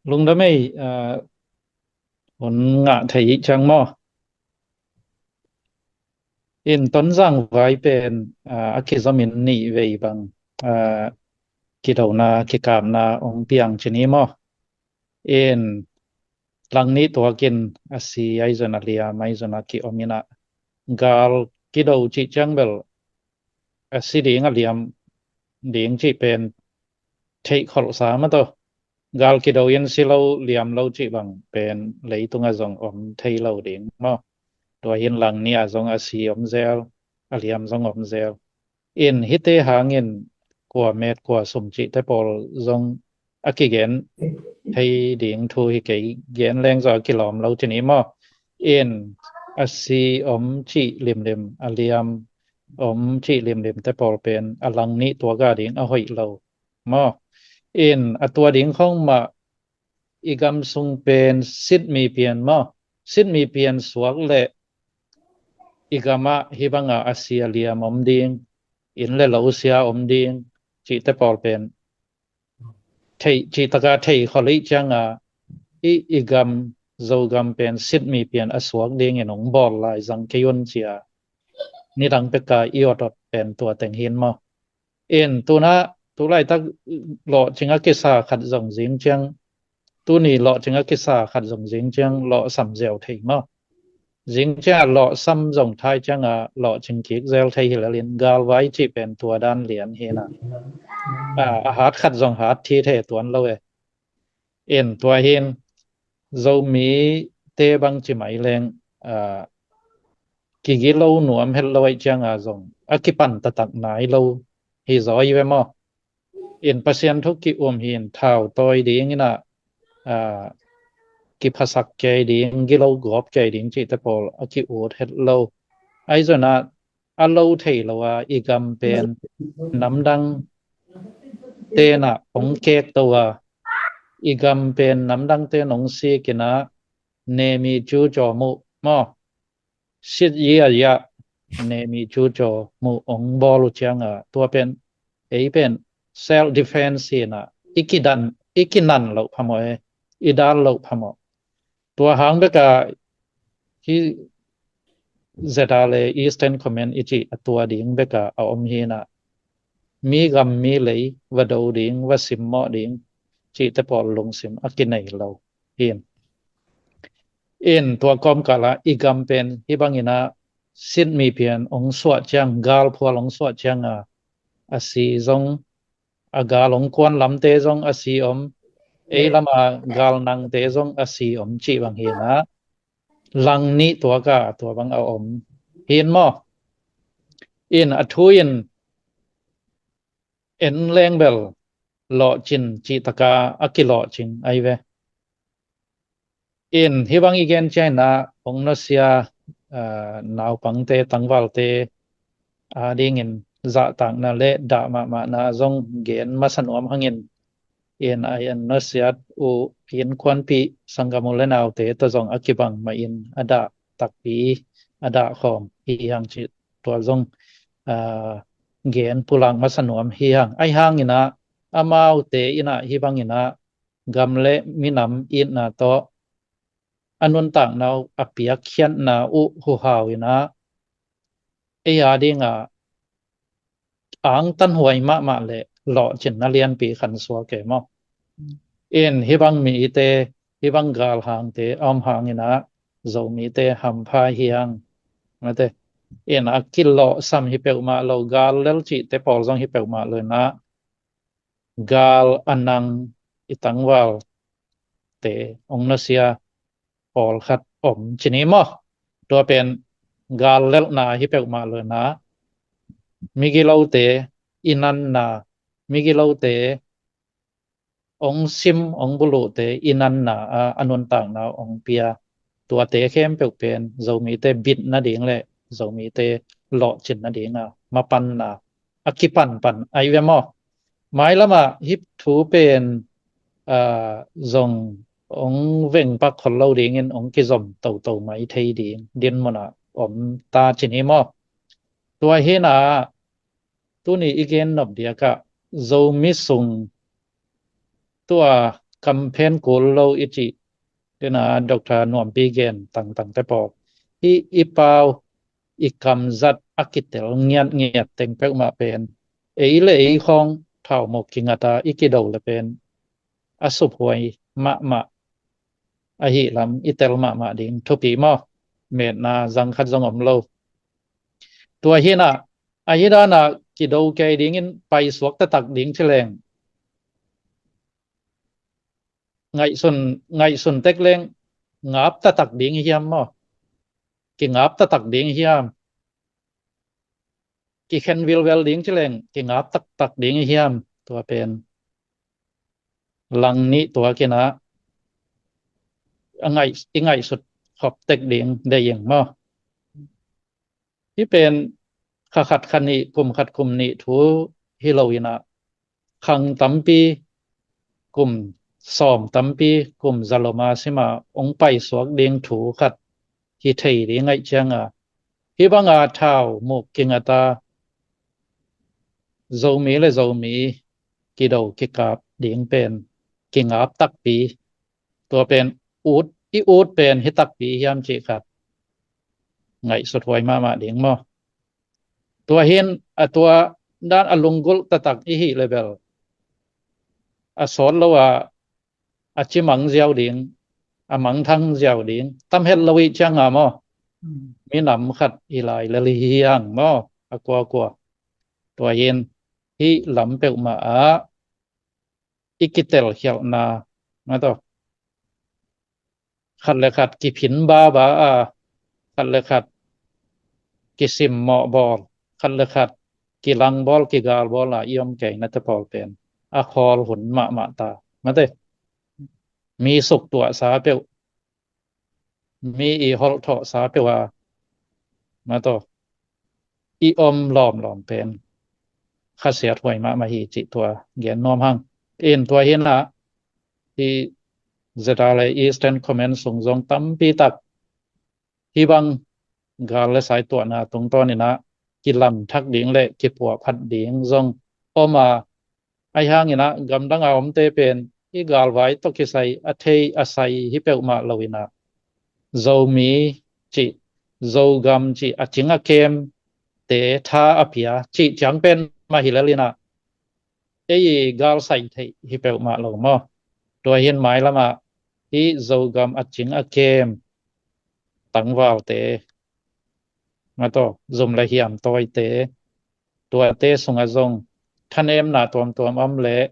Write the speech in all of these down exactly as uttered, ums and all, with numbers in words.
Lungdam ei, ah, hun ngah thei ciang maw? In Tonzang vai pen, ah, a kizomin nih vei bang, ah, kidona, kikapna hong piang ci ni maw? In langnih tuakin a si ahi zong a liam ahi zong a kiom in ah, gal kido cih ciang bel a si ding a liam ding cih pen theih kholhsa mah tawh, gal kido in si lo liam lo cih bang pen leitungah zong om thei lo ding maw? Tua hin langnih ah zong a si om zel, a liam zong om zel. In hihte hangin kua met kua sum cihte pawl zong a kigen thei ding thu hi kei, gen leng zong a kilawm lo ci ni maw? In a si om cih limlim, a liam om cih limlimte pawl pen a langnih tuak a ding a hoih lo maw? In a tua ding khong mah i gam sung pen sitmi pian maw? Sitmi pian suak leh i gamah hih bangah a si a liam om ding, inn le lo sia om ding cihte pawl pen theih, cih taka thei kholh ih cianga i, i gam, Zogam pen sitmi pian a suak dingin hong bawl lai zang kei un cia nidang peka i awt awt pen tua teng hin maw? In tuna, tulaitak lawhcing a kisa khat zong zing ciang, tuni lawhcing a kisa khat zong zing ciang lawhsam ziau thei maw? Zing ciang a lawhsam zong thai cianga lawhcing kik zel thei hi lel in galvai cih pen tua dan lian hi na. A, a hat khat zong hat thi thei tuan lo e. In tua hin Zomite bang ci mai leng, a, kigilo nuam het lo aih cianga zong a kipan taktak nai lo hi zaw hi ve maw? In Pasian thu ki-um hin thau tawi ding in ah, a, kiphasak kei ding, gilo gawp kei ding cihte pawl a ki-ut het lo. Ahi zong ah a lo thei lo a, i gam pen namdang tenah hong kek to a, i gam pen namdang ten hong sik in ah nemi cu caw muh maw? Sit yi a yah nemi cu caw muh hong bawl uh cianga tua pen, ei pen self defense hi in ah i kidan, i kinan loh phamawh e, i dal loh phamawh. Tua hang beka hi zeta le Eastern Command i cih a tua ding beka a om hi in ah mi gam mi lei va do ding, va simmawh ding cihte pawl lungsim a kinei lo hi in. In tua kawmkal ah i gam pen hih bangin ah sitmi pian hong suah ciang, galphual hong suah cianga a si zong, a gal hong kuan lamte zong a si om, ei lama gal nangte zong a si om cih bang hi in ah langnih tuaka tua bang a om hi in maw? In a thu in en leng bel lawhcin cih taka a kilawhcing ahi ve. In hih bang i gen ciang in ah hong nusia, a, naupangte, tangvalte a dingin zahtakna le dah mahmahna zong gen masa nuam hangin, in a en nusiat uh innkuanpih sanggam u le naute tawh zong a kibang mahin a dah takpi, a dah khawm hi hang cih tua zong, a, gen pulak masa nuam hi hang. Ahi hangin ah amaute in ah hih bangin ah gam le minam itna tawh a nuntakna uh, a piakkhiatna uh huhau in ah ei a dingah angtanhuai mahmah le lawhcinna lianpi khansuak e maw? In hih bang mite, hih bang galhangte a om hangin ah Zomite hampha hi hang. Mate, in a kilawhsam hi peuhmah lo, gal lel cihte pawl zong hi peuhmah lo in ah gal a nang i tangvalte hong nusia pawlkhat om ci ni maw? Tua pen gal lelhna hi peuhmah lo in ah migilote i nanna, migilote hong sim, hong buluhte i nanna a, a nuntakna hong pia. Tuate khempeuh pen Zomite bit nading le Zomite lawhcin nadinga mapanna a kipanpan ahi ve maw? Mailamah hih thu pen, a, zong hong vengpak khol lo dingin hong kizom toto mai thei ding dinmunah om ta ci ni maw? Tua hi in ah tuni i gen nop diakah Zomi sung tua kamphen kul lo i cih, tena Doctor Nuampi gen tangtang te pawl, hih i pau, i kamzat a kitel ngiatngiat teng peuhmah pen, ei le ei khawng thaumuk kingata i kido le pen a suphuai mahmah, ahi lam i tel mahmah ding thupi maw? Metna zang khat zong om lo. Tua hinah, ahi danah kido kei dingin paisuak taktak ding ci leng, ngaihsun, ngaihsun tek leng, ngap taktak ding hiam maw? Kingap taktak ding hiam? Kikhen vilvel ding ci leng, kingap taktak ding hiam? Tua pen lang nih tuakinah a ngaih, i ngaihsut khop tek ding deih ing maw? Hih pen kha khat kha nih, kum khat kum nih thu hi loinah, khang tampi, kum sawm tampi, kum zaloma sima hong paisuak ding thu khat hi thei ding ngaih cianga, hih banga thaumuk kingata Zomi le Zomi kido kikap ding pen kingap takpi, tua pen ut, i ut pen hi takpi hiam cih khat ngaihsut huai mahmah ding maw? Tua hin a tua dan a lunggulh taktak i hih le bel, a sawt lo a, a cimang ziau ding, a mangthang ziau ding tam het lo i cianga maw? Minam khat i lai le lihiang maw, a kuakua. Tua hin hih lam peuhmah ah i kitel khialhna, mataw, khat le khat kiphin baba a, khat le khat kisimmawh bawl, khat le khat kilang bawl, kigal bawl a i om kei nate pawl pen a khawl hun mahmah ta, mate. Mi suktuahsa peuh, mi i holhthawhsa peuh a, mataw, i om lawmlawm pen khasiat huai mahmah hi cih tua gen nuam hang. In tua hinah, hih ZRA Eastern Command sung zong tampi tak hih bang gal le sai tuahna tungtawninah kilam thak ding le kipuahphat ding zong om a, ahi hanginah gamdang a omte pen i galvai tawh kisai a thei a sai hi peuhmah loinah, Zomi cih, Zogam cih a cing a kemte tha a pia cih ciang pen mah hi lelinah, ei i galsai theih hi peuhmah lo maw? Tua hin mailamah hih Zogam a cing a kem tangvalte, mataw, zum le hiam tawite, tuate sungah zong thanemna tuamtuam om leh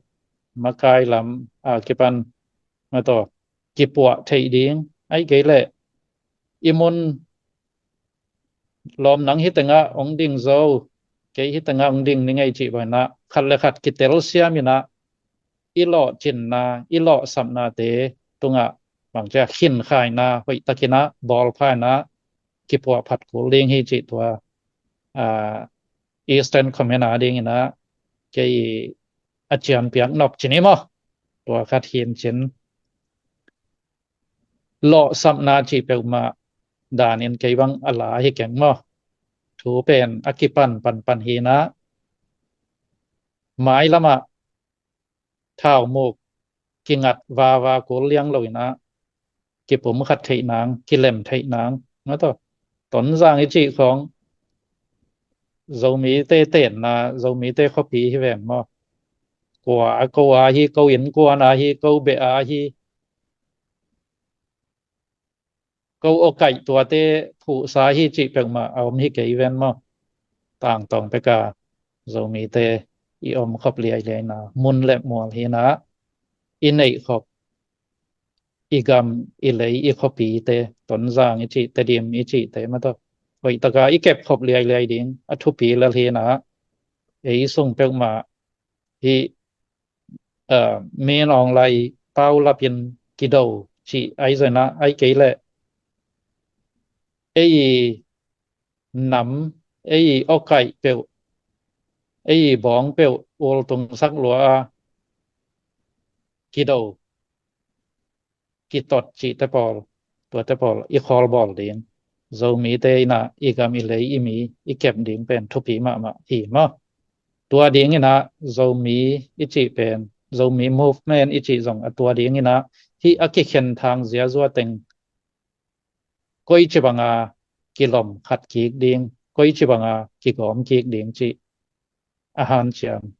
makai lam a kipan, mataw, kipuah theih ding, ahih kei leh i mun lawm nang hi tengah hong ding zo, kei hi tengah hong ding ni ngei cih banginah khat le khat kitel siaminah i lawhcinna, i lawhsapnate tungah bangcia khinkhaina hoihtakinah bawlphainah kipuahphat kul ding hi cih tua, aa, Eastern Command a dinginah kei a ciampiak nop cin hi maw? Tua khat hin cin. Lawhsapna cih peuhmah danin kei bang a la hi keng maw? Thu pen a kipan panpan hinah, mailamah thaumuk kingat vava kul liang loinah kipumkhat theih nang, kilem theih nang, mataw, Tonzang i cih khawng Zomite tenna, Zomite khuapi hi veng maw? Kua a ko a hi, ko innkuan a hi, ko beh a hi, ko awkaih tuate phuhsa hi cih peuhmah a om hi kei ven maw? Tangtawng peka Zomite i om khop liailiaina mun le mual hinah i neih khop, i gam, i lei, i khuapite, Tonzang i cih, Tedim i cihte, mataw, hoihtaka i kep khop liailiai ding a thupi lel hinah, ei sung peuhmah hih, aa, Min Aung Hlaing paulapin kido cih ahi zongin ah, ahih kei leh ei nam, ei awkaih peuh, ei bawng peuh ultungsak lua a kido, kitot cihte pawl, tuate pawl i khawlbawl ding, Zomite in ah i gam, i lei, i mi i kep ding pen thupi mahmah hi maw? Tua dingin ah Zomi i cih pen Zomi movement i cih zong a tua ding inah, hih a kikhen thang ziazua teng koici banga kilom khat kik ding, koici banga kigawm kik ding cih a hanciam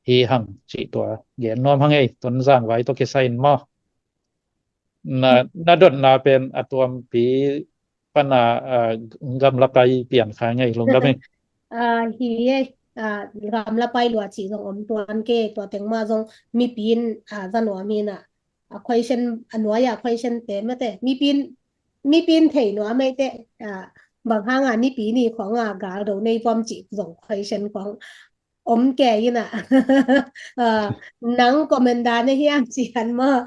hi hang cih tua gen nuam hang ei, Tonzang vai tawh kisai in maw? Na, na dotna pen a tuampi pana, ah, gamla pai pian kha ngei lungdam ei. Ah, hi ei, ah, gamla pai lua cih zong om tuan kei, tua teng mah zong mipi in, ah, za nuam hi na. A question, a nuai a question te mate, mipi in, mipi in thei nuam ei te, ah, bang hanga nipi ni khawng a gal do nei vuam cih zong question khawng om kei inah. Ah, nang commander na hiam ci han maw?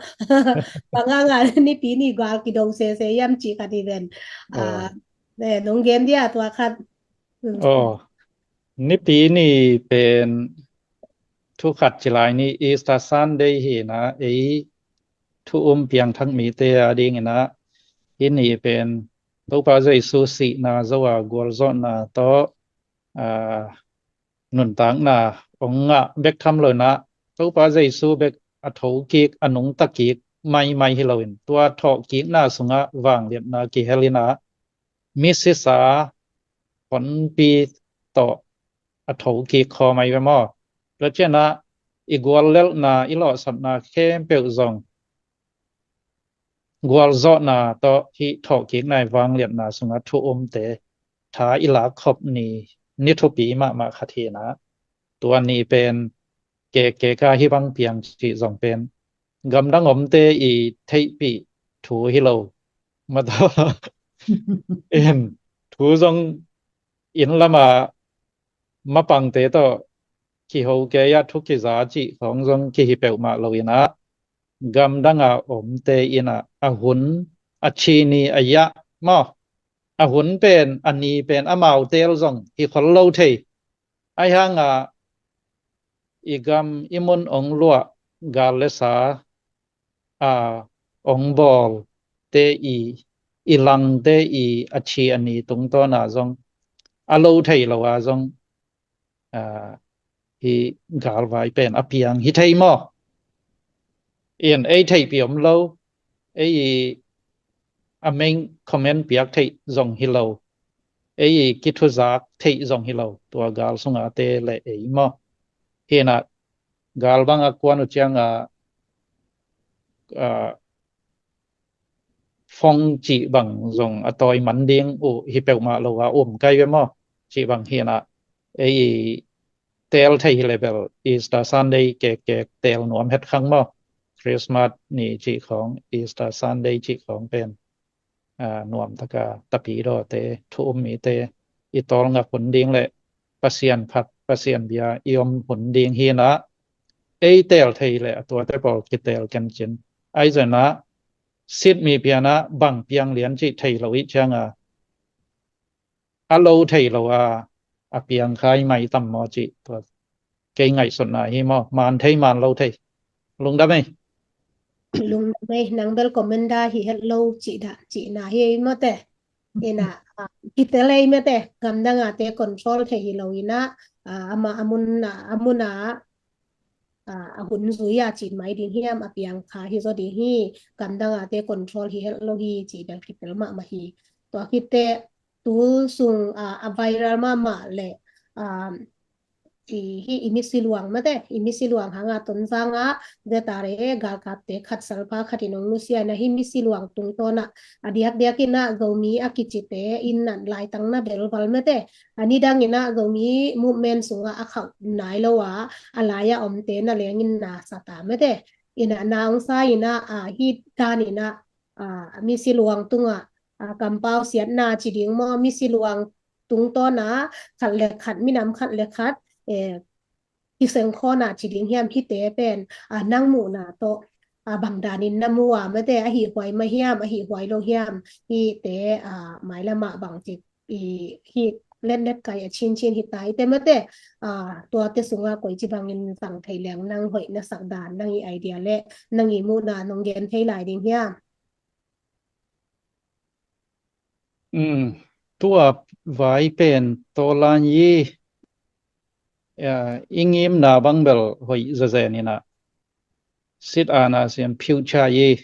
Bang hanga nipi ni gal kido sese hiam ci khat hi ven. Ah, ne, nong gen dia tua khat. Hmm. Oh, nipi ni pen thu khat ci lai ni, Easter Sunday hi na, ei thu um piangthak mite a ding inah, hih ni pen Topa Jesu sihna zo a gualzawhna tawh, ah, nuntakna ong ngah bek tham lo inah, Topa Jesu bek a thokik, a nungtakik maimai hi loin, tua thawhkikna sungah vangliatna kihel inah, misisa honpi tawh a thokik khawm ahi ve maw? Tua cianah i guallelhna, i lawhsapna khempeuh zong gualzawhna tawh hih thawhkikna i vangliatna sungah thu umte tha i lak khop ni, ni thupi mahmah khat hi na. Tua ni pen kekeka hih bang piang cih zong pen gamdang omte i theihpih thu hi lo. Mataw in thu zong inn lama mapangte tawh kiho kei a thu kiza cih khawng zong kihi peuhmah lo inah, gamdanga omte inah a hun a ci ni a yah maw? A hun pen, a ni pen amau teel zong hi khol lo thei. Ahi hanga i gam i mun ong luah gal le sa a ong bawl te i, i langte i a ci a ni tungtawna zong a lo thei lo a zong, ah, hih galvai pen a piang hi thei maw? In ei theihpih om lo, ei i a main comment piak theih zong hi lo, ei i kithuzak theih zong hi lo, tua gal sunga te le ei maw? Hi na, gal bang a kuan uh cianga, ah, fong cih bang zong a tawi man ding uh hi peuhmah lo a um kai ve maw? Cih bang hi na, ei i teel thei hi le bel Easter Sunday kekek teel nuam het khang maw? Christmas ni cih khawng, Easter Sunday cih khawng pen, ah, nuamtaka tapidawte, thu um mite i tawlngak hun ding le Pasian phat, Pasian bia i om hun ding hi na, ei teel thei le a tuate pawl kiteel kencin. Ahi zongin ah sit mi pianah bang piang lian cih thei lo ih cianga a lo thei lo a, a piang khai mai tam maw cih tua kei ngaihsutna hi maw? Man thei, man lo thei. Lungdam ei. Lungdam ei, nang bel commander hi het lo cih dah, cihna hi ei maw te. Ina, ah, kitel ei maw te, gamdanga te control thei hi lo ina, ah, ama, a mun, ah, a muna, ah, a hun zui a cin mai ding hiam, a piang kha hi zaw ding hi, gamdanga te control hi het lo hi cih bel kitel mahmah hi. Tua khit teh, tu sung, ah, a viral mahmah le, ah, i, hi i misi luang maw te, i misi luang hanga Tonzang a, zetare galkapte khat salpa khat in ong nusia ina hi misi luang tungtawn ah, a diakdiak ina Zomi a kicite in nan laitang na belval maw te, a nidang ina Zomi movement sunga a khauh nai lo a, a lai a omte na leng in na sa ta maw te, ina na ong sa ina, ah, hi dan ina, ah, misi luang tunga, ah, kampau siatna ci ding maw, misi luang tungtawna khat le khat, minam khat le khat, eh, kiseng khawna ci ding hiam, hite pen, ah, nang muhna tawh, ah, bang danin na mu a maw te, a hih huai mah hiam, a hih huai lo hiam, hite, ah, mailamah bang ci, i, hi letlet kai a cincin hi ta i te maw te, ah, tuate sunga koici bangin zang thei leng nang hoih na sak dan, nang i idea le nang i muhna nong gen thei lai ding hiam? Um, tua vai pen tawlan yi, ah, i ngimna bang bel hoih zezen ina. စစ်အာဏာရှင် ဖြုတ်ချရေး တော်လှန်ရေးကို အခြေခံသော အာ၊ စစ်ပွဲ မႃး၊ ตัว ขัด hi'n democracy လမ်ၶႄႇဒိင် အာ၊ အခိပၼ် တော်လှန်ရေး ဟီဒဲး ပီႈၼႃႈ၊ အ၊ ตัว ဘင်ၶတ်း အာ၊ အခိပၼ် ထၢဝ်ႇတွႆႇ ၵိပေႃးၼႃႈ ขัด hi'n ဂၢႆမၼ်း ဢုင်ဢႆ ၸီႉယႃႈ ၼိဒင်လၢႆ လၢႆ ဢိတ်းဢီႈမႃး တူဝ်မႃး ၵုမ်ႇၸၼီႇ ႁုၼ်လၢႆ ပေႃးလ် တၢၼ်ႇၼႃႇ ဢၢႆႈသဢၢႆ ၸီႉဝၢင်းတၢၼ်ႇၶႃႈတႃႉ၊ ယၢၵ်ႈၵႃႈ ၵၢႆမၼ်း တူဝ်ႁီႈ ဢၢႆႈႁီႈ ၸီႉဝၢင်းၶႃႈတႃႉ၊ ၵီႈသႅၼ်း ပေႃးလ် ၵႄႈယႃႈမႃး တူဝ် ဢၼ် online ၶွင် social media ၶွင် ဢၶႃႇ ၵႄႈၵႄႈ ၸီႉတႄႉ ပေႃးလ် ပဵၼ် ဢႃႈ၊ ၶၼ်ၼႃႈ ပိၼ်ႇလူဝ်ႇ ႁိုဝ်မႆႈ ၸီႉၼႆမႃး ပိၼ်ႇလူဝ်ႇ ဢၼ် တူဝ်မႃး ၵုမ်ႇၸႃႇ ဢပိၼ်ႇ ဢမႃး ဢၸီႇဢၶျိၼ်း ပဵၼ် တူဝ်မႃး ၵုမ်ႇၸၼီႇ လႃႇယႃႇ ၸူဝ်ႈမီးတႄႉ တိၼ်မုၼ် ႁိုဝ်လႃႇ ဢၸီႇ ၵိမူႇထႆး တူဝ်ၶိတ်ႉၸႂ်ၼႃႈ ၼီႈၼႃႈ တူဝ်ႁုၼ်လႄႈ တုင်းဢီႈ ထုၵ်ႇႁုၼ်ပၢႆႈၸီႉယႃႈ ၵၢၼ်လႄႈသႃႇ ၵၢၼ်တႆႈပွႆႇမွင်း ဢမ်ႇလႄႈၸွင်ႇ ၵၢၼ်တႄႇဢီႈ လွင်ႈတႄႇၶွင် ႁိုဝ်ပၢင်ႇဢႃႈ ဢသိသႃႇ လွင်ႈတုင်းဢႃႈ သိမ်းမႃး ပေႃးလ် တတ်းသဵတ်ႈ ပေႃးလ် ၸီႉတႄႉ ပေႃးလ် မႃး တူဝ်တႄႉ ပေႃးလ် ဢၶီႈႁိ ထႆႇလဝ်ႈ တိင်ႇႁိၼ် တူဝ်လၢႆလႄႈ တုင်း ထူလႄႈလႃႇ ထုၵ်ႇႁုၼ် ဢၸီႇတႄႉ ၵွႆး ၸီႉပၢင်ႇဢႃႈ ပၢႆႈၸီႉၸွင်ႇ ဢထႆႇႁဵဝ်ႇလူဝ်ႇ ၸီႉၼႆမႃး တူဝ်ၸႅင်ႈ တႄႉၼႃႇ ၵႅၼ်ႇမႃးသၢၵ်ႈ ဢႃႈ တႄႇတင်ႈ ၸေႃႉလူဝ်ႇၼႃႈၶႃႈ ၸွင်ႇၵိတ်ႉ ဢုင်သူၵ်း ၵိတ်ႉဝႄႈဝႄႈမႃး တူဝ်ႁိၼ် ဢလၢင်း ဢၵႂႃႇၵႂႃႇ ၸိူဝ်းၼႆႉ ဢိၼ်ၼႃႇ ႁိတ်းတၢၼ်ႇတႄႉ ပေႃးလ် ႁိဝ်ႁွႆႈလူဝ်ႇ တူဝ်ၸိူဝ်းၼႆႉ ၸႄႈတႃႇလႄႈ တႄႉပၢင်ႇ ထူႇပီႇၵသၢၵ်ႈ ပိူဝ်ႈပိူဝ်ႈ ၵၢၼ်ဢမၢတ်ႈတႄႉ ၶွင်ဢူႈ ဢႁိင်ႇတၢင်းဢမၢတ်ႈ ပေႃးလ် ၶႃႈ တေႃႇမီးၼႃႇ ဢၼ်လိမ်ႇတၵ်ႉဝႃႈ ၶိုၼ်းၼႃႇ ၸႃႇတူႇတႄႉ ၶွင်ၸႃႇ ၶွင်ပႄႇလႄႈ မႃးတႄႉ ဢတူႈပၢင်ႇပၢင်ႇဢူဝ်ႈ ႁွႆႈတၵႃႇဝႃႈ လုင်းၼွမ်းသၢၵ်ႈႁဵတ်ႇႁဵတ်ႇလႄႈ ၸီႉပၢင်ႇဢႃႈ ၵွႆးလႄႈလီၼႃႇ သိမ်းမေႃႇပေႃးလ်လူဝ်ႇ ဝႃႈလူဝ်ႇသၢတ်ႇလူဝ်ႇ ၸီႉပၢင်ႇဢႃႈ ဢွမ်ၸီႉပၢင်ႇတႄႉ ပေႃးလ် မႃး တူဝ်ႁိၼ်ၼႃႇ ဢၸႃႇတႃႇလႄႈ ပၢင်ႇလမ်ၶတ်းပၼ် သီႇၵၢၼ်ဢၼ်ၼႆႉမႃးမႃး ဢုင်သူၵ်း ၵိၵ်ႉပိူဝ်ႈပိူဝ်ႈ ဢီႈလွမ်ႈတၢင်းတႄႉတေႃႇ တႄႉၼႃႇ တီႈငိၼ်းမႃး တူဝ်ႁိၼ်ၼႃႇ ႁိတ်းတႄႉ ပေႃးလ် မီးပီႈဢိၼ်ႇၶဵၼ်သတ်းလႄႈ ႁိုဝ်လႄႈလႄႈ ဢေႇ ၵႅၼ်ႇၵႄႇတိင်ႇ ၸွင်ႇတမ်ႇလၼွၼ်ႇ ၵႄႇၸႂ်မႆႈၼႆႉမႃး ဢိၼ်ႇတၢင်ႇလၢႆးယႃႈ မၢင်ၸိူဝ်း ႁဵတ်းႁၼ်ႇတိင်ႇ ၸီႉယႃႈ ဢႃႇ တၢင်ႇ တူဝ်မႃး ၵုမ်ႇၸႃႇ ၵုမ်ႇၸႃႇၼီႇ ၵွၼ်ႇပေႃးလႃႈ ၸဝ်ႈမီးတႄႉ တတ်းတၢၼ်ႇၼႃႇ ဢႃႇ တူဝ် တူဝ်သတႅၼ်ႇတၢတ်ႉ တူၵ်းၵိၼ်ပၢင်ႇ လၢႆၽႅဝ် သူၵ်းၵိၼ်မႃး ဢိ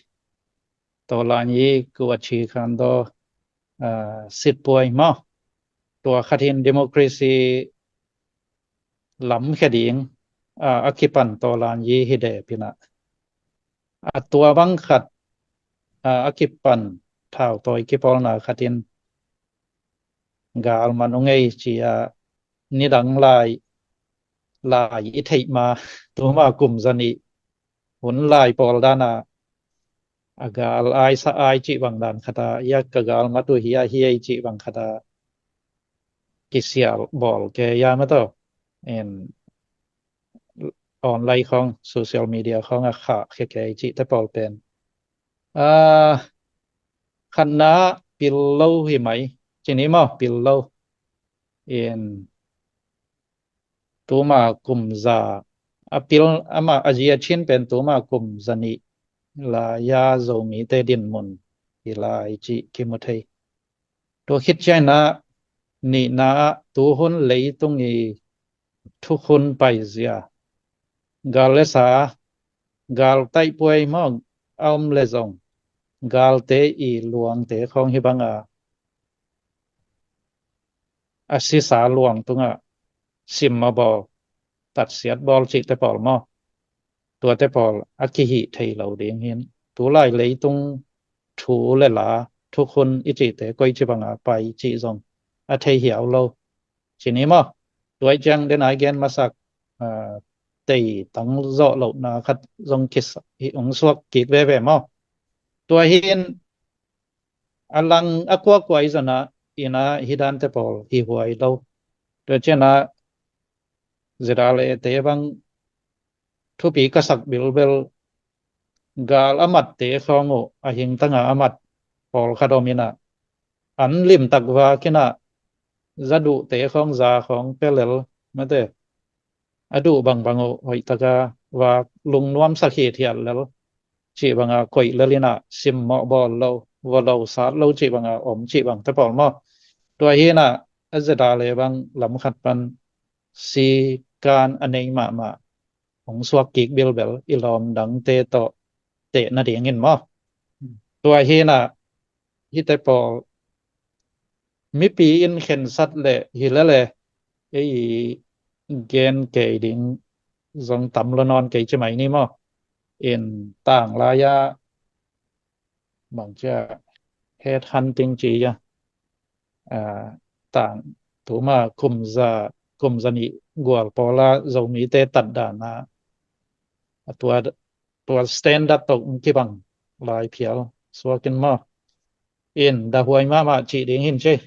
ၼ်ႇ တႃႇႁွႆႈမႃးမႃး ၸီႉတိင်ႇႁိၼ်ၸေး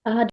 ဢႃႇ